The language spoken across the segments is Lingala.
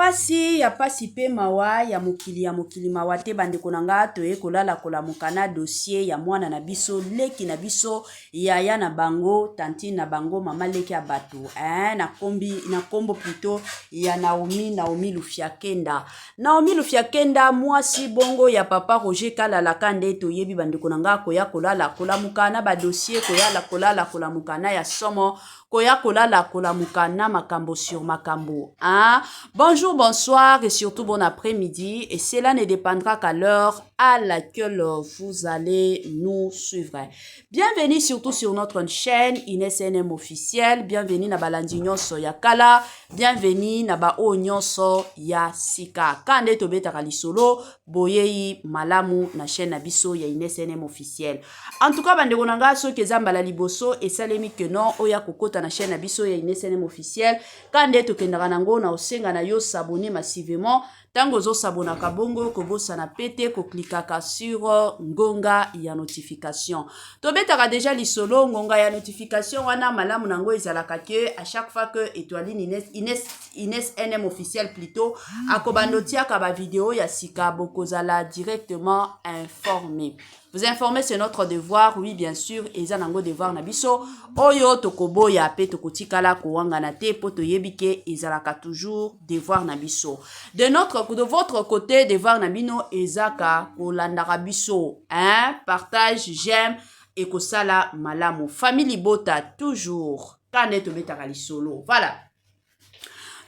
Pasi ya pasi pe mawa ya mokili ya mokili mawa te bandeko na nga toye kolala kolamuka na dossier ya mwana na biso leki na biso yaya na bango tantine na bango mama leki ya bato eh, na kombi na kombo plutôt ya Naomi Naomi Lufiakenda Naomi Lufiakenda mwasi bongo ya papa Roger Kalala kande toyebi bandeko na nga koya kolala kolamuka na ba dossier koyala kolala kolamuka na ya somo koya kolala kolamuka na makambo sur makambo hein? Bonjour, bonsoir et surtout bon après-midi, et cela ne dépendra qu'à l'heure à laquelle vous allez nous suivre. Bienvenue surtout sur notre chaîne Inès NM officiel. Bienvenue na balandi nyonso ya kala, bienvenue na ba oyo nyonso ya sika. Kande tobetaka lisolo boyei malamu na chaîne na biso ya Inès NM officiel. En tout cas bandeko na nga, soki eza mbala liboso esalemi que non oya kokota na chaîne na biso ya Inès NM officiel, kande tokendaka nango na osenga na yo s'abonner massivement. Ntango ozosabonaka bongo, kobosana pe te koklikaka sur ngonga ya notification. Tobetaka deja lisolo ngonga ya notification wana, malamu nango ezalaka ke à chaque fois que Etoiline Inès, Inès, Inès NM officiel plutôt akobanda otiaka ba vidéo ya sika, bokozala directement informé. Vous informer, c'est notre devoir, oui, bien sûr, eza nango devoir na biso oyo tokoboya pe tokotikala kowangana te po toyebi ke ezalaka toujours devoir na biso. De votre côté, devoir na bino ezaka kolandaka biso, hein, partage, j'aime ekosala malamu. Famille libota toujours kande tobetaka lisolo. Voilà.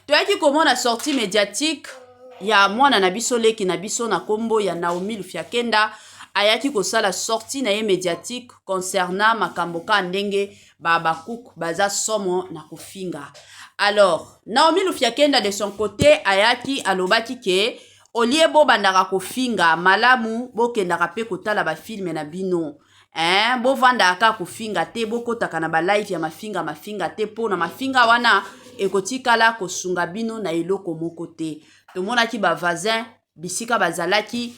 Toyaki komona sortie médiatique ya mwana na biso, leki na biso, na kombo ya Naomi Lufiakenda. Ayaki kosala sortie na ye médiatique concernant makambo ka ndenge babakuku baza somo na kofinga. Alors Naomi Lufiakenda, de son côté, ayaki alobaki ke au lieu bobandaka kofinga, malamu bokendaka mpe kotala bafilme na bino, eh, bovandaka kaka kofinga te, bokɔtaka na balive ya mafinga mafinga te, mpo na mafinga wana ekotikala kosunga bino na eloko moko te. Tomonaki bavoisin bisika bazalaki,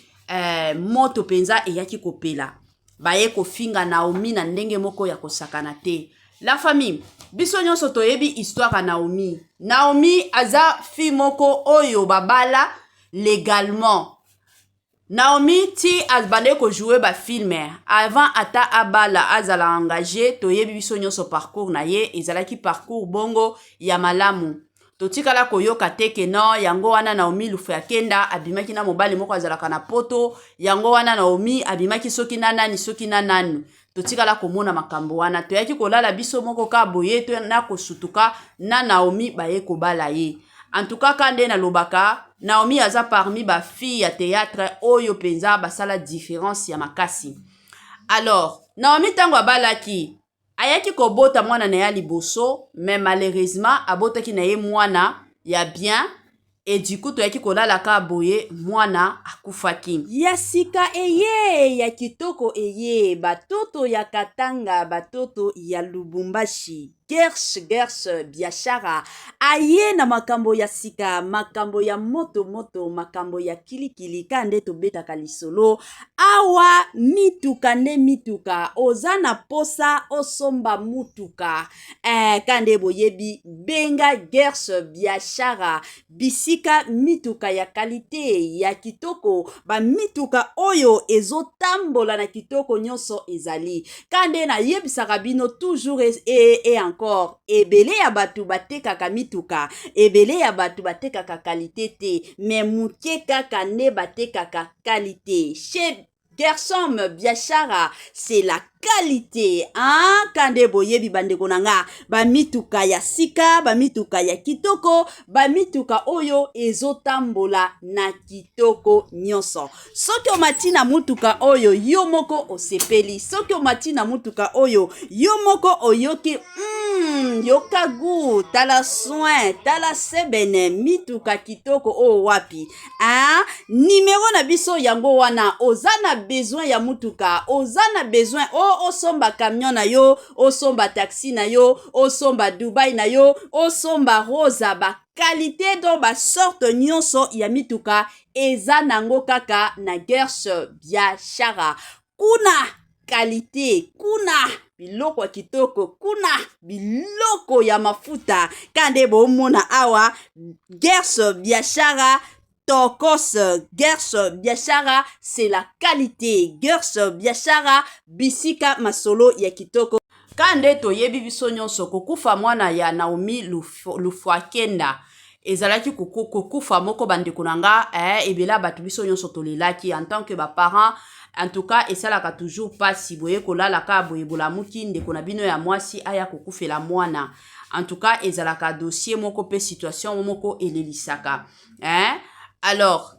moto mpenza eyaki kopela, baye kofinga Naomi na ndenge moko ya kosakana te. La famille, biso nyonso toyebi histoire ya Naomi. Naomi aza fille moko oyo babala légalement. Naomi ti abandaki kojouer bafilme avant ata abala, azala engagé. Toyebi biso nyonso parcours na ye ezalaki parcours bongo ya malamu. Totikala koyoka te ke non, yango wana Naomi Lufiakenda abimaki na mobali moko azalaka na Poto, yango wana Naomi abimaki soki na nani, soki na nani. Totikala komona makambo wana. Toyaki kolala biso moko ka boye to na kosutuka na Naomi baye kobala ye. En tout cas, ka nde nalobaka, Naomi aza parmi bafille ya théâtre oyo mpenza basala différence ya makasi. Alors Naomi, ntango abalaki, ayaki kobota mwana na ye ya liboso, mais malheureusement abotaki na ye mwana ya bien et du coup toyaki kolala ka boye, mwana akufaki. Ya sika eye, ya kitoko eye, batoto ya Katanga, batoto ya Lubumbashi, Gers Gers Biashara aye na makambo ya sika, makambo ya moto moto, makambo ya kilikili. Ka nde tobetaka lisolo awa, mituka nde mituka. Oza na posa osomba mutuka, ka nde boyebi, benga Gers Biashara, bisika mituka ya qualité ya kitoko, bamituka oyo ezotambola na kitoko nyonso ezali. Ka nde nayebisaka bino toujours et encore, ebele ya bato batekaka mituka, ebele ya bato batekaka qualité te, mais moke kaka nde batekaka qualité. Chez Gersom Biashara, c'est la qualité, hein? Kande boyebi, bandeko na nga, bamituka ya sika, bamituka ya kitoko, bamituka oyo ezotambola na kitoko nyonso. Soki omati na mutuka oyo, yo moko osepeli. Soki omati na mutuka oyo, yo moko oyoki yoka gu, tala soin, tala sebene, mituka kitoko oyo wapi, hein? Nimero na biso yango wana. Oza na besoin ya mutuka, oza na besoin o osomba camion na yo, osomba taxi na yo, osomba Dubai na yo, osomba Rosa, baqualité, donc basorte nyonso ya mituka eza nango kaka na Gers Biashara kuna. qualité, kuna biloko ya kitoko, kuna biloko ya mafuta. Ka nde bomona awa Gers Biashara Tokos. Gers Biashara, c'est la qualité. Gers Biashara, bisika masolo ya kitoko. Ka nde toyebi biso nyonso, kokufa mwana ya Naomi Lufwakenda ezalaki kokufa moko, bandeko na nga, ebele ya bato, biso nyonso tolelaki en tant que baparent. En tout cas, esalaka toujours mpasi boye kolala kaka boye, bolamuki, ndeko na bino ya mwasi aya kokufela mwana. En tout cas, ezalaka dossier moko mpe situation moko elelisaka, eh? Alors,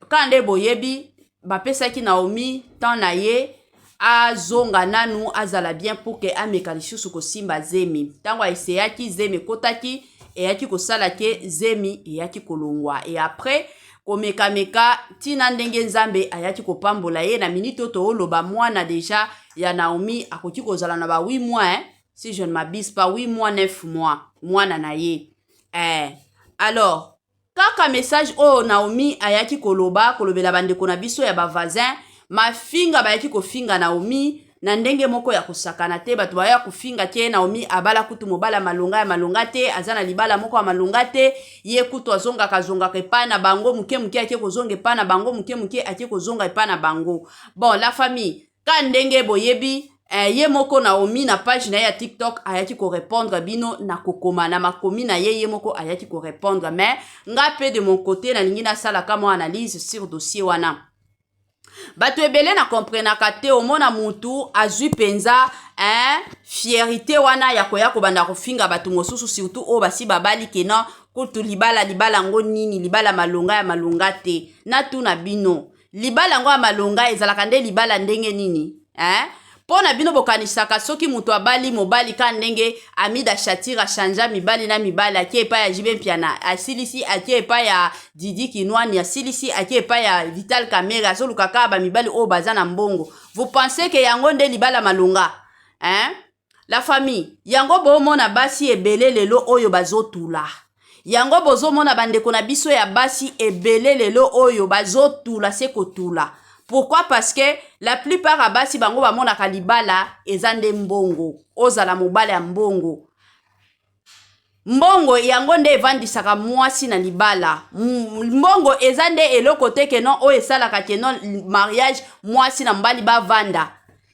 ka nde boyebi, bapesaki Naomi temps na ye azonga nanu, azala bien pour que ameka lisusu kosimba zemi. Ntango aeseyaki, zemi ekotaki, eyaki kosala ke zemi eyaki kolongwa. Et après komekameka, ntina ndenge Nzambe ayaki kopambola ye, na miniti oyo tooloba, mwana déjà ya Naomi akoki kozala na ba 8 mois, hein? Si je ne m'abuse pas, 8 mois, 9 mois, mwana na ye, eh. Alors, kaka message oyo Naomi ayaki koloba, kolobela bandeko na biso ya bavoisin, mafinga bayaki kofinga Naomi na ndenge moko ya kosakana te. Bato baya kofinga te, Naomi abala kutu mobala malonga ya malonga te, aza na libala moko ya malonga te. Ye kutu azongaka azongaka epai na bango moke moke, ake kozonga epai na bango moke moke, ake kozonga epai na bango. Bon, la famille, ka ndenge boyebi, ye moko Naomi na page na ye ya TikTok ayaki korépondre bino na kokoma na makomi na ye. Ye moko ayaki korépondre, mais nga mpe de mon côté nalingi nasalaka mwa analyse sur dossier wana. Bato ebele na komprenaka te. Omona mutu azwi mpenza, hein, fierté wana ya koya kobanda kofinga bato mosusu, surtout oyo basi babali, kena kutu libala, libala yango nini, libala malonga ya malonga te. Natuna bino, libala yango ya malonga ezalaka nde libala ndenge nini, hein? Mpo na bino, bokanisaka soki moto abali mobali ka ndenge Amida Shatira achangea mibali na mibali, akie epai ya JB Mpiana, asilisi, akie epai ya Didi Kinwani, asilisi, akie epai ya Vital Kamerhe, azoluka kaka bamibali oyo baza na mbongo, vous pensez que yango nde libala malonga, hein? La famille, yango bomona basi ebele lelo oyo bazotula. Yango bozomona bandeko na biso ya basi ebele lelo oyo bazotula se kotula. Pourquoi? Parce que la plupart ya basi, bango bamonaka libala eza nde mbongo. Ozala mobali ya mbongo, mbongo yango nde evandisaka mwasi na libala. Mbongo eza nde eloko te keno oyo esalaka keno mariage, mwasi na mobali bavanda.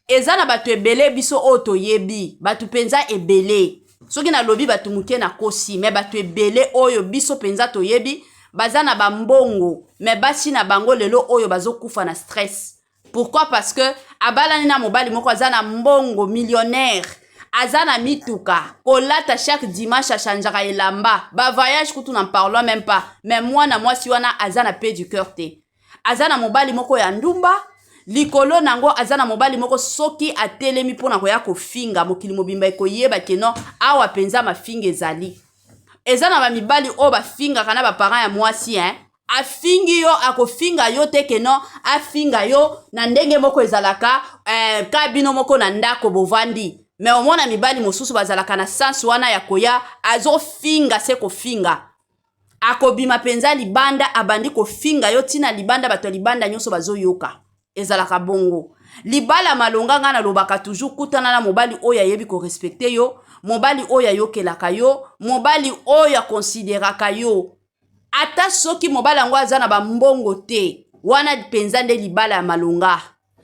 Eza na bato ebele, biso oyo toyebi bato mpenza ebele. Soki nalobi bato moke, nakosi, mais bato ebele oyo biso mpenza toyebi baza na bambongo, mais basi na bango lelo oyo bazokufa na stress. Pourquoi? Parce que abalani na mobali moko aza na mbongo, millionnaire, aza na mituka, kolata chaque dimanche achangeaka elamba, bavoyage kutu n'en parlons même pas, mais mwana mwasi wana aza na paix du cœur te. Aza na mobali moko ya ndumba likolo nango, aza na mobali moko soki atelemi mpona koya kofinga, mokili mobimba ekoyeba keno awa mpenza mafinga ezali. Eza na bamibali oyo bafingaka na baparent ya mwasi, hein? Afingi yo, akofinga yo te keno afinga yo na ndenge moko ezalaka, ka bino moko na ndako bovandi. Mais omona mibali mosusu bazalaka na sens wana ya koya, azofinga se kofinga, akobima mpenza libanda, abandi kofinga yo ntina libanda, bato ya libanda nyonso bazoyoka. Ezalaka bongo. Libala malonga, ngai nalobaka toujours, kutana na mobali oyo ayebi korespecter yo, mobali oyo ayokelaka yo, mobali oyo akonsideraka yo, ata soki mobali yango aza na bambongo te. Wana mpenza nde libala ya malonga.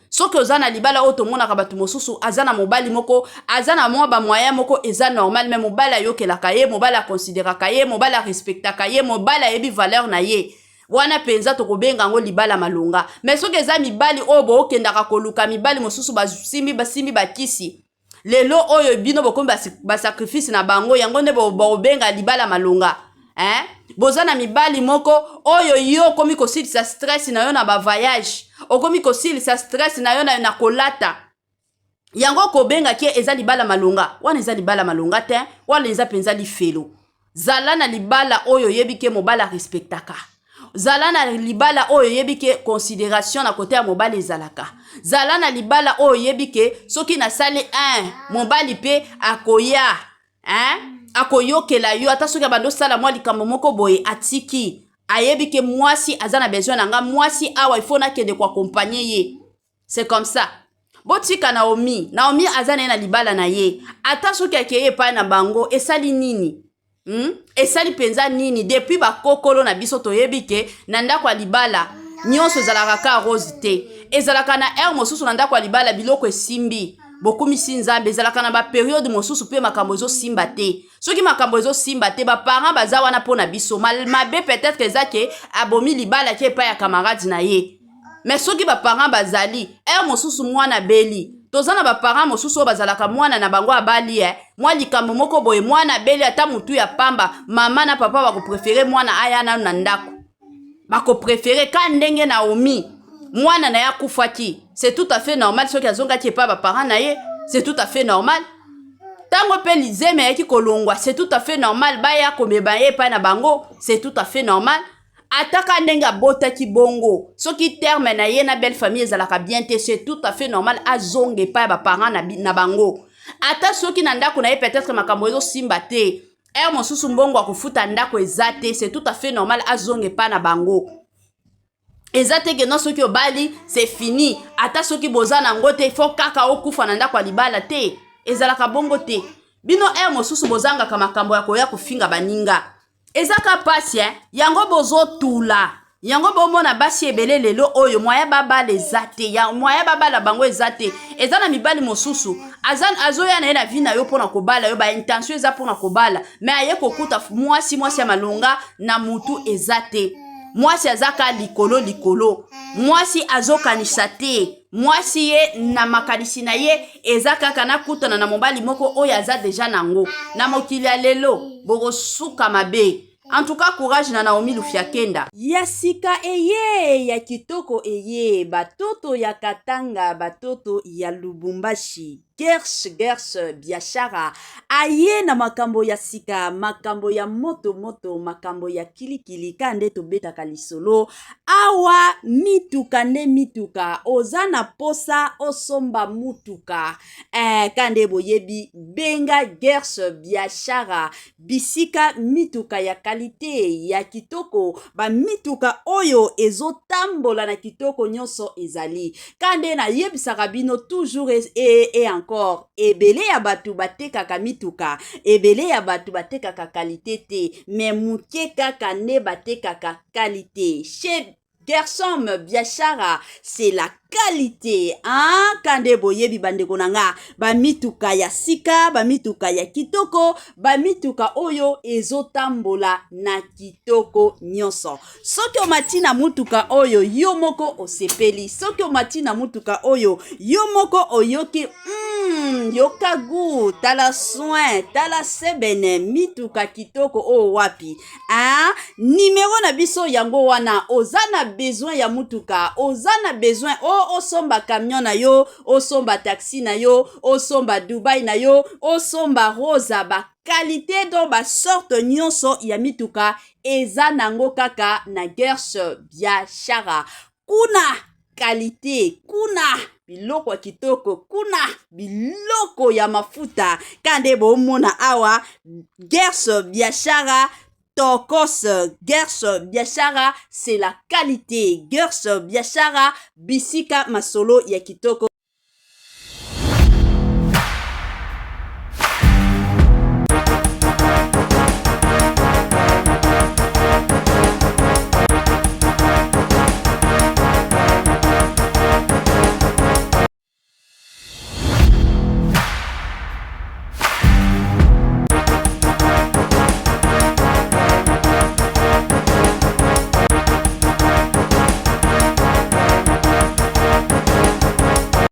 Soki oza na libala oyo tomonaka bato mosusu aza na mobali moko aza na mwa bamoyen moko, eza normal, mais mobali ayokelaka ye, mobali akonsideraka ye, mobali arespectaka ye, mobali ayebi valeur na ye, wana mpenza tokobenga yango libala malonga. Mais soki eza mibali oyo bookendaka koluka, mibali mosusu basimbi basimbi bakisi, lelo oyo bino bokomi basacrifice na bango, yango nde bobenga libala malonga, hein? Boza na mibali moko oyo yo okomi kosilisa stress na yo na bavoyage, okomi kosilisa stress na yo na kolata, yango kobengaki eza libala malonga? Wana eza libala malonga te, wana eza mpenza lifelo. Zala na libala oyo oyebi ke mobali arespectaka. Zala na libala oyo oyebi ke considération na kote ya mobali ezalaka. Zala na libala oyo oyebi ke soki nasali 1, mobali mpe akoya, hein? Akoyokela yo, ata soki abandi osala mwa likambo moko boye, atiki, ayebi ke mwasi aza na besoin na nga, mwasi awa ifo nakende koaccompagner ye. C'est comme ça. Botika Naomi. Naomi aza na ye na libala na ye. Ata soki akei epai na bango esali nini? Esali mpenza nini? Depuis bakokolo na biso toyebi ke na ndako ya libala nyonso ezalaka ka rose te. Ezalaka na heure mosusu na ndako ya libala biloko esimbi, bokumisi Nzambe. Ezalaka na baperiode mosusu mpe makambo ezosimba te. Soki makambo ezosimba te, baparent baza wana mpo na biso. Mabe peut-être eza ke abomi libala ke epai ya camarade na ye. Mais soki baparent bazali, heure mosusu mwana abeli, toza na baparent mosusu oyo bazalaka mwana na bango abali, mwa likambo moko boye, mwana abeli ata motu ya pamba, mama na papa bakopréférer mwana aya nanu na ndako. Bakopréférer ka ndenge Naomi mwana na ye akufaki, c'est tout à fait normal soki azongaki epai baparent na ye, c'est tout à fait normal. Ntango mpe lizeme ayaki kolongwa, c'est tout à fait normal baya komema ye epai na bango, c'est tout à fait normal. Ataka ndenge abotaki bongo, soki terme na ye na belle famille ezalaka bien te, c'est tout à fait normal azonga epai ya baparent na bango. Ata soki na ndako na ye peut-être makambo ezosimba te, heure mosusu mbongo akofuta ndako eza te, c'est tout à fait normal azonga epai na bango. Eza te ke non, soki obali, c'est fini. Ata soki boza nango te, faut kaka okufa na ndako ya libala te. Ezalaka bongo te. Bino heure mosusu bozangaka makambo ya koya kofinga baninga, eza ka pasi, eh? Yango bozotula yango, bomona basi ebele lelo oyo moyen babala eza te, ya moyen babala bango eza te. Eza na mibali mosusu azoya na ye na vie na yo mpona kobala yo, baintention eza mpona kobala, mais aye kokuta mwasi, mwasi ya malonga na mutu eza te. Mwasi aza ka likolo likolo, mwasi azokanisa te. Mwasi ye na makanisi na ye eza kaka nakutana na mobali moko oyo aza déjà nango. Na mokili ya lelo bokosuka mabe. En tout cas, courage na Naomi Lufiakenda. Ya sika eye, ya kitoko eye, batoto ya Katanga, batoto ya Lubumbashi, Gers Gers Biashara aye na makambo ya sika, makambo ya moto moto, makambo ya kilikili. Ka nde tobetaka lisolo awa, mituka nde mituka. Oza na posa osomba mutuka, ka nde boyebi, benga Gers Biashara, bisika mituka ya qualité, ya kitoko, bamituka oyo ezotambola na kitoko nyonso ezali. Ka nde nayebisaka bino toujours et encore, ebele ya bato batekaka mituka, ebele ya bato batekaka qualité te, mais moke kaka nde batekaka qualité. Chez Gersom Biashara, c'est la qualité, hein? Kande boyebi, bandeko na nga, bamituka ya sika, bamituka ya kitoko, bamituka oyo ezotambola na kitoko nyonso. Soki omati na mutuka oyo, yo moko osepeli. Soki omati na mutuka oyo, yo moko oyoki, yoka gu, tala soin, tala sebene, mituka kitoko oyo wapi, hein? Nimero na biso yango wana. Oza na besoin ya mutuka, oza na besoin o osomba camion na yo, osomba taxi na yo, osomba Dubai na yo, osomba Rosa, baqualité, donc basorte nyonso ya mituka eza nango kaka na Gers Biashara. Kuna qualité, kuna biloko ya kitoko, kuna biloko ya mafuta. Ka nde bomona awa, Gers Biashara tokos. Gers Biashara, c'est la qualité. Gers Biashara, bisika masolo ya kitoko.